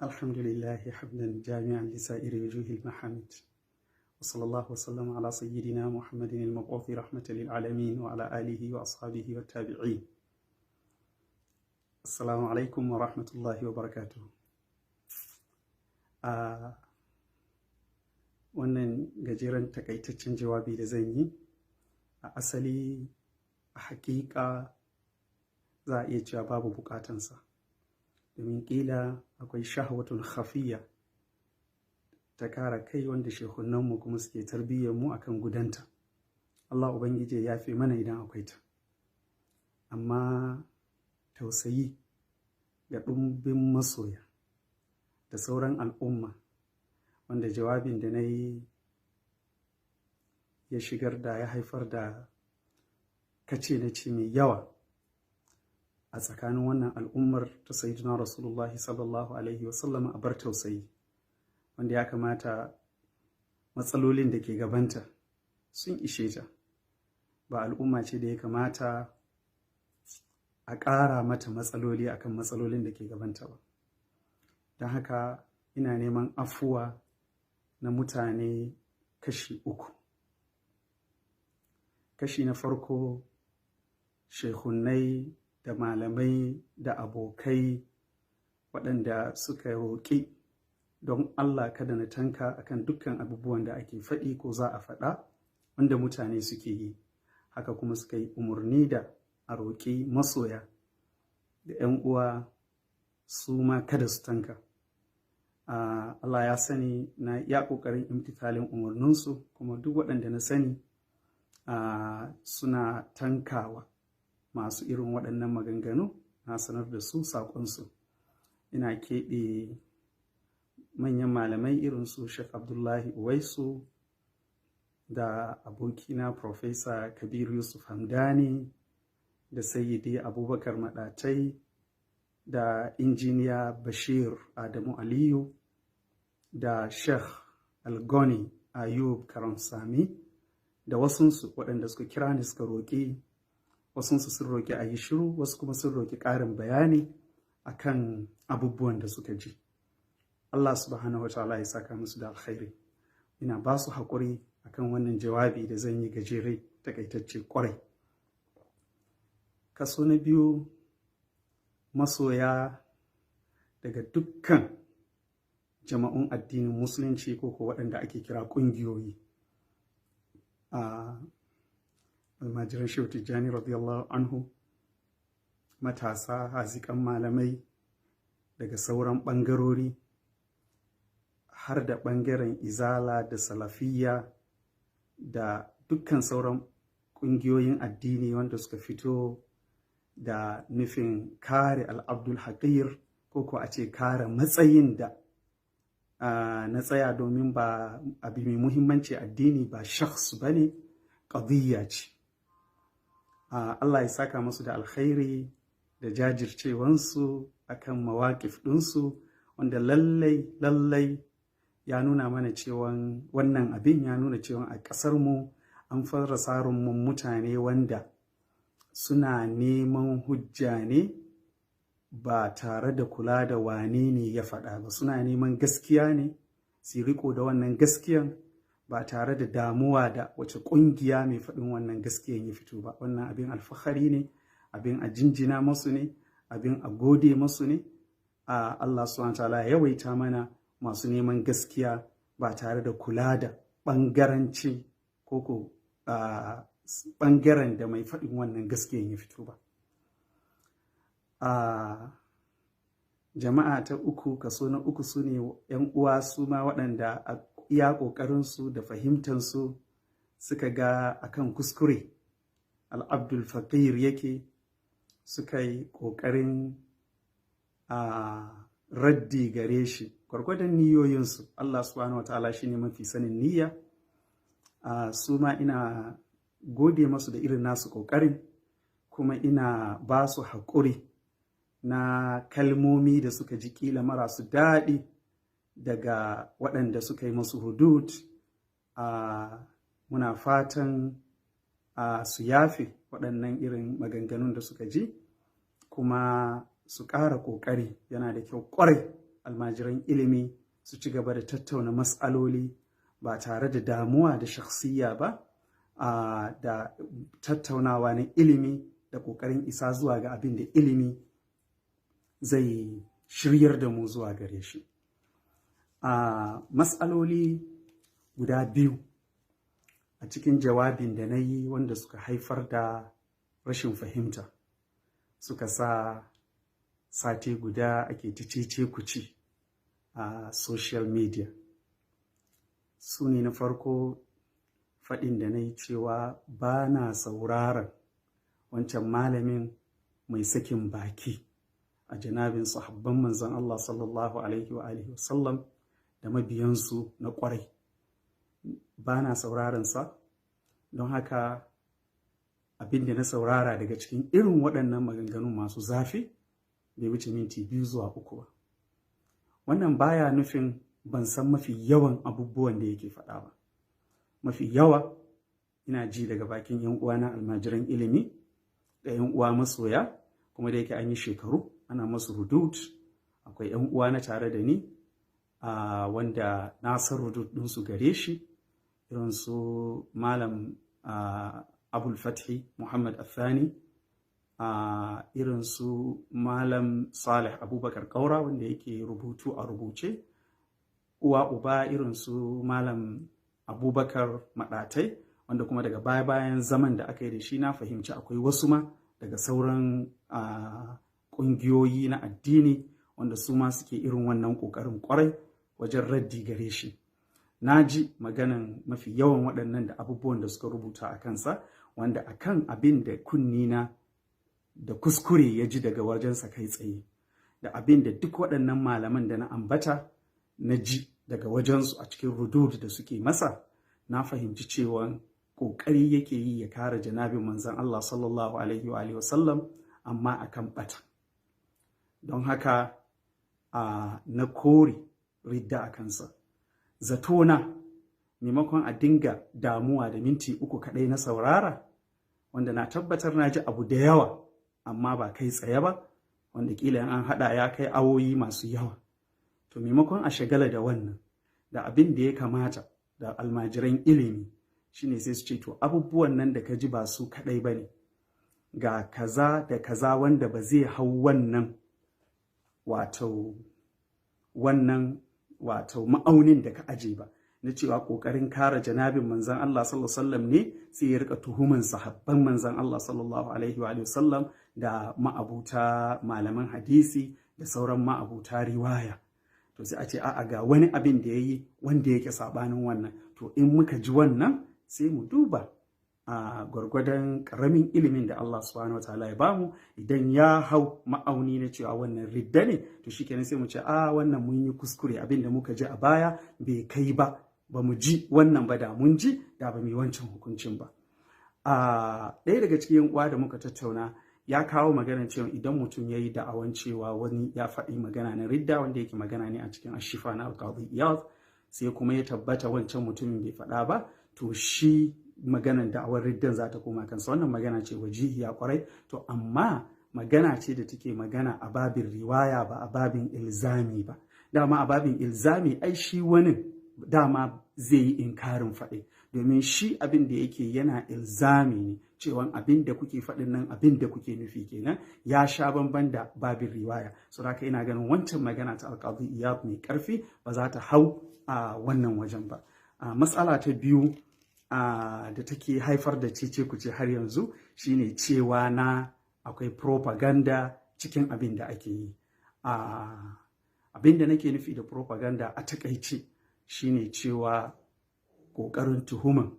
الحمد لله حمدا جامعا لسائر وجوه المحامد، وصلى الله وسلم على سيدنا محمد المبعوث رحمة للعالمين وعلى آله وأصحابه والتابعين. السلام عليكم ورحمة الله وبركاته. Wannan gajeren takaitaccen jawabi da zan yi, a asali, a hakika, za a iya cewa babu bukatansa, domin kila akwai shahwatun khafiyya ta kara kai wanda shehunanmu kuma suke tarbiyyar mu akan gudanta. Allah Ubangiji ya fi mana idan akwai ta. Amma tausayi ga ɗumbin masoya da sauran al'umma wanda jawabin da na yi ya shigar da ya haifar da kace na ce mai yawa a tsakanin wannan al'ummar ta Sayyidina Rasulullahi sallallahu alaihi wasallama, a bar tausayi, wanda ya kamata matsalolin da ke gabanta sun ishe ta. Ba al'umma ce da ya kamata a ƙara mata matsaloli akan matsalolin da ke gabanta ba. Don haka ina neman afuwa na mutane kashi uku. Kashi na farko, shehunai da malamai da abokai waɗanda suka roƙi don Allah kada na tanka akan dukkan abubuwan da ake faɗi ko za a faɗa wanda mutane suke yi. Haka kuma suka yi umarni da a roƙi masoya da 'yan uwa su ma kada su tanka. Allah ya sani na iya ƙoƙarin imtithalin umarninsu, kuma duk waɗanda na sani suna tankawa masu irin waɗannan maganganu, na sanar da su saƙonsu. Ina keɓe manyan malamai irin su Sheikh Abdullahi Uwaisu da abokina Professor Kabir Yusuf Hamdani da Sayyidi Abubakar Maɗatai da Injiniya Bashir Adamu Aliyu da Sheikh Algoni Ayub Karamsami da wasunsu waɗanda suka kira ni suka roƙi. Wasunsu sun roƙi a yi shiru, wasu kuma sun roƙi ƙarin bayani akan abubuwan da suka ji. Allah subhanahu wa ta'ala ya saka musu da alkhairi. Ina ba su haƙuri akan wannan jawabi da zan yi, gajere, takaitacce ƙwarai. Kaso na biyu, masoya daga dukkan jama'un addinin Musulunci ko waɗanda ake kira ƙungiyoyi, a almajiran Shehu Tijjani radiyallahu anhu, matasa haziƙan malamai daga sauran ɓangarori, har da ɓangaren Izala da Salafiyya da dukkan sauran ƙungiyoyin addini wanda suka fito da nufin kare al'abdul haƙir, ko a ce kare matsayin da na tsaya, domin ba abu mai muhimmanci addini ba shakhs ba ne, ƙadiyya ce. Allah ya saka musu da alkhairi da jajircewansu akan mawaƙif ɗinsu, wanda lallai lallai ya nuna mana cewa wannan abin ya nuna cewa a ƙasar mu an fara samun mutane wanda suna neman hujja ne ba tare da kula da wane ne ya faɗa ba. Suna neman gaskiya ne, su riko da wannan gaskiyan ba tare da damuwa da wace ƙungiya mai faɗin wannan gaskiyan ya fito ba. Wannan abin alfahari ne, abin a jinjina masu ne, abin a gode masu ne. A Allah subhanahu ta'ala ya yawaita mana masu neman gaskiya ba tare da kula da ɓangaranci ko ɓangaren da mai faɗin wannan gaskiyan ya fito ba. A jama'a ta uku, kaso na uku, su ne 'yan uwa su ma waɗanda a iya ƙoƙarinsu da fahimtansu suka ga akan kuskure al'abdul faqir yake, suka yi ƙoƙarin a raddi gare shi gwargwadon niyoyinsu. Allah subhanahu wa ta'ala shine mafi sanin niyya. Su ma ina gode masu da irin nasu ƙoƙarin, kuma ina ba su haƙuri na kalmomi da suka ji ƙila marasu daɗi daga waɗanda suka yi masu hudud. Muna fatan su yafe waɗannan irin maganganun da suka ji, kuma su ƙara ƙoƙari. Yana da kyau ƙwarai. almajiran ilimi su ci gaba da tattauna matsaloli ba tare da damuwa da shakhsiyya ba, da tattaunawa na ilimi da ƙoƙarin isa zuwa ga abin da ilimi zai shiryar da mu zuwa gare shi. Matsaloli guda biyu a cikin jawabin da na yi wanda suka haifar da rashin fahimta, suka sa sati guda ake ta cece kuci a social media. Su ne, na farko, faɗin da na yi cewa ba na sauraron wancan malamin mai sakin baki a janabin sahabban manzon Allah sallallahu alaihi wa alihi wasallam da mabiyansu na ƙwarai. Ba na sauraron sa, don haka abin da na saurara daga cikin irin waɗannan maganganu masu zafi bai wuce minti 2 zuwa 3 ba. Wannan baya nufin ban san mafi yawan abubuwan da yake faɗa ba. Mafi yawa ina ji daga bakin 'yan uwana almajiran ilimi da 'yan uwa masoya, kuma da yake an yi shekaru ana masu rudud, akwai 'yan uwa na tare da ni wanda na san rudud ɗinsu gare shi, irin su Malam Abul Fathi Muhammad Athani, irin su Malam Salih Abubakar Kaura wanda yake rubutu a rubuce, uwa uba irin su Malam Abubakar Maɗatai, wanda kuma daga baya-bayan zaman da aka yi da shi na fahimci akwai wasu ma daga sauran ƙungiyoyi na addini wanda su ma suke irin wannan ƙoƙarin ƙwarai wajen raddi gare shi. Na ji maganan mafi yawan waɗannan da abubuwan da suka rubuta a kansa, wanda akan abin da kunnina da kuskure ya ji daga wajensa kai tsaye da abin da duk waɗannan malaman da na ambata na ji daga wajensu a cikin rudud da suke masa, na fahimci cewa ƙoƙari yake yi ya kare janabin manzon Allah sallallahu alaihi wa wasallam, amma akan ɓata. Don haka na kore ridda a kansa. Zatona, maimakon a dinga damuwa da minti 3 kaɗai na saurara, wanda na tabbatar na ji abu da yawa amma ba kai tsaye ba, wanda kila an haɗa ya kai awoyi masu yawa, to maimakon a shagala da wannan, da abin da ya kamata da almajiran ilimi shine sai su ce, to, abubuwan nan da ka ji ba su kaɗai ba ne, ga kaza da kaza wanda ba zai hau wannan wato ma'aunin da ka aje ba na cewa kokarin kare janabin manzon Allah sallallahu alaihi wasallam ne sai ya rika tuhuman sahabban manzon Allah sallallahu alaihi wa sallam da ma'abuta malaman hadisi da sauran ma'abuta riwaya. To sai a ce, a'a, ga wani abin da yayi wanda yake sabanin wannan. To in muka ji wannan, sai mu duba a gwargwadon karamin ilimin da Allah subhanahu wa ta'ala ya bamu. Idan ya hau ma'auni na cewa wannan ridda ne, to shikenan, sai mu ce, a, wannan mun yi kuskure, abin da muka ji a baya bai kai ba, ba mu ji wannan ba, da mun ji da ba mu yi wancan hukuncin ba. A ɗaya daga cikin uwa da muka tattauna ya kawo magana cewa idan mutum ya yi da'awan cewa wani ya faɗi magana na ridda, wanda yake magana ne a cikin Ashifa na Alƙadi Iyad, sai kuma ya tabbata wancan mutumin bai faɗa ba, to shi maganan da'awar riddan za ta koma kansa. Wannan magana ce wajihiya kwarai, to amma magana ce da take magana a babin riwaya, ba a babin ilzami ba. Dama a babin ilzami ai shi wani dama zai yi inkarin faɗi, domin shi abin da yake yana ilzami ne cewa abin da kuke faɗin nan, abin da kuke nufi kenan, ya sha bamban da babin riwaya. So haka ina ganin wancan magana ta Alƙadi Iyad mai ƙarfi ba za ta hau a wannan wajen ba. Matsala ta biyu da take haifar da cece kuce har yanzu shine cewa na akwai propaganda cikin abin da ake yi. Abin da nake nufi da propaganda a takaice shine cewa ƙoƙarin tuhuman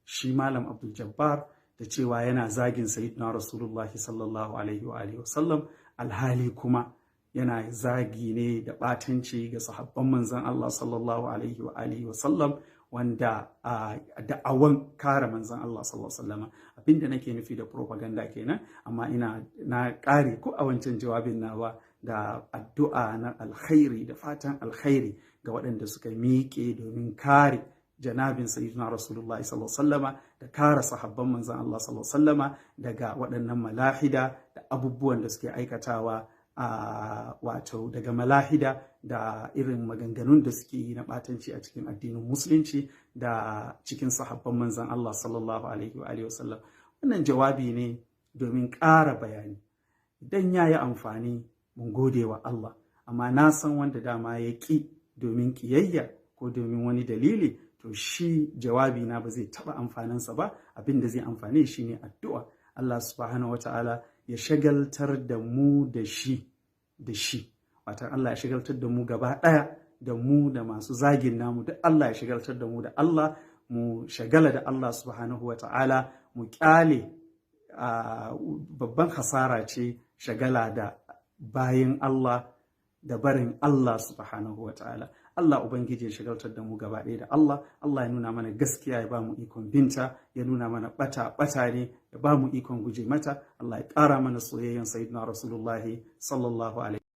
shi Malam Abdul Jabbar da cewa yana zagin Sayyidina Rasulullahi sallallahu alaihi wa alihi wasallam, alhali kuma yana zagi ne da ɓatanci ga sahabban manzon Allah sallallahu alaihi wa alihi wasallam, wanda da'awan kare manzon Allah sallallahu alaihi wasallam. Abinda nake nufi da propaganda kenan. Amma ina na ƙare ko a wancan jawabin nawa da addu'a na alkhairi da fatan alkhairi ga waɗanda suka miƙe domin kare janabin Sayyidina Rasulullah sallallahu alaihi wasallama da kare sahabban manzon Allah sallallahu alaihi wasallama daga waɗannan malahida da abubuwan da suke aikatawa. wato daga malahida da irin maganganun da suke yi na ɓatanci a cikin addinin Musulunci da cikin sahabban Manzan Allah sallallahu alaihi wa alihi wasallam. Wannan jawabi ne domin ƙara bayani. Idan ya yi amfani, mun gode wa Allah, amma na san wanda dama ya ƙi domin ƙiyayya ko domin wani dalili, to shi jawabi na ba zai taɓa amfaninsa ba. Abin da zai amfane shi ne addu'a. Allah subhanahu wa ta'ala ya shagaltar da mu da shi, watan Allah ya shagaltar da mu gaba ɗaya, da mu da masu zagin namu duk. Allah ya shagaltar da mu da Allah, mu shagala da Allah subhanahu wa ta'ala, mu kyale. Babban hasara ce shagala da bayin Allah da barin Allah subhanahu wa ta'ala. Allah Ubangiji ya shagaltar da mu gaba ɗaya da Allah. Allah ya nuna mana gaskiya, ya ba mu ikon binta, ya nuna mana ɓata ɓata ne, ya ba mu ikon guje mata. Allah ya ƙara mana soyayyen Sayyidina Rasulullahi sallallahu alaihi.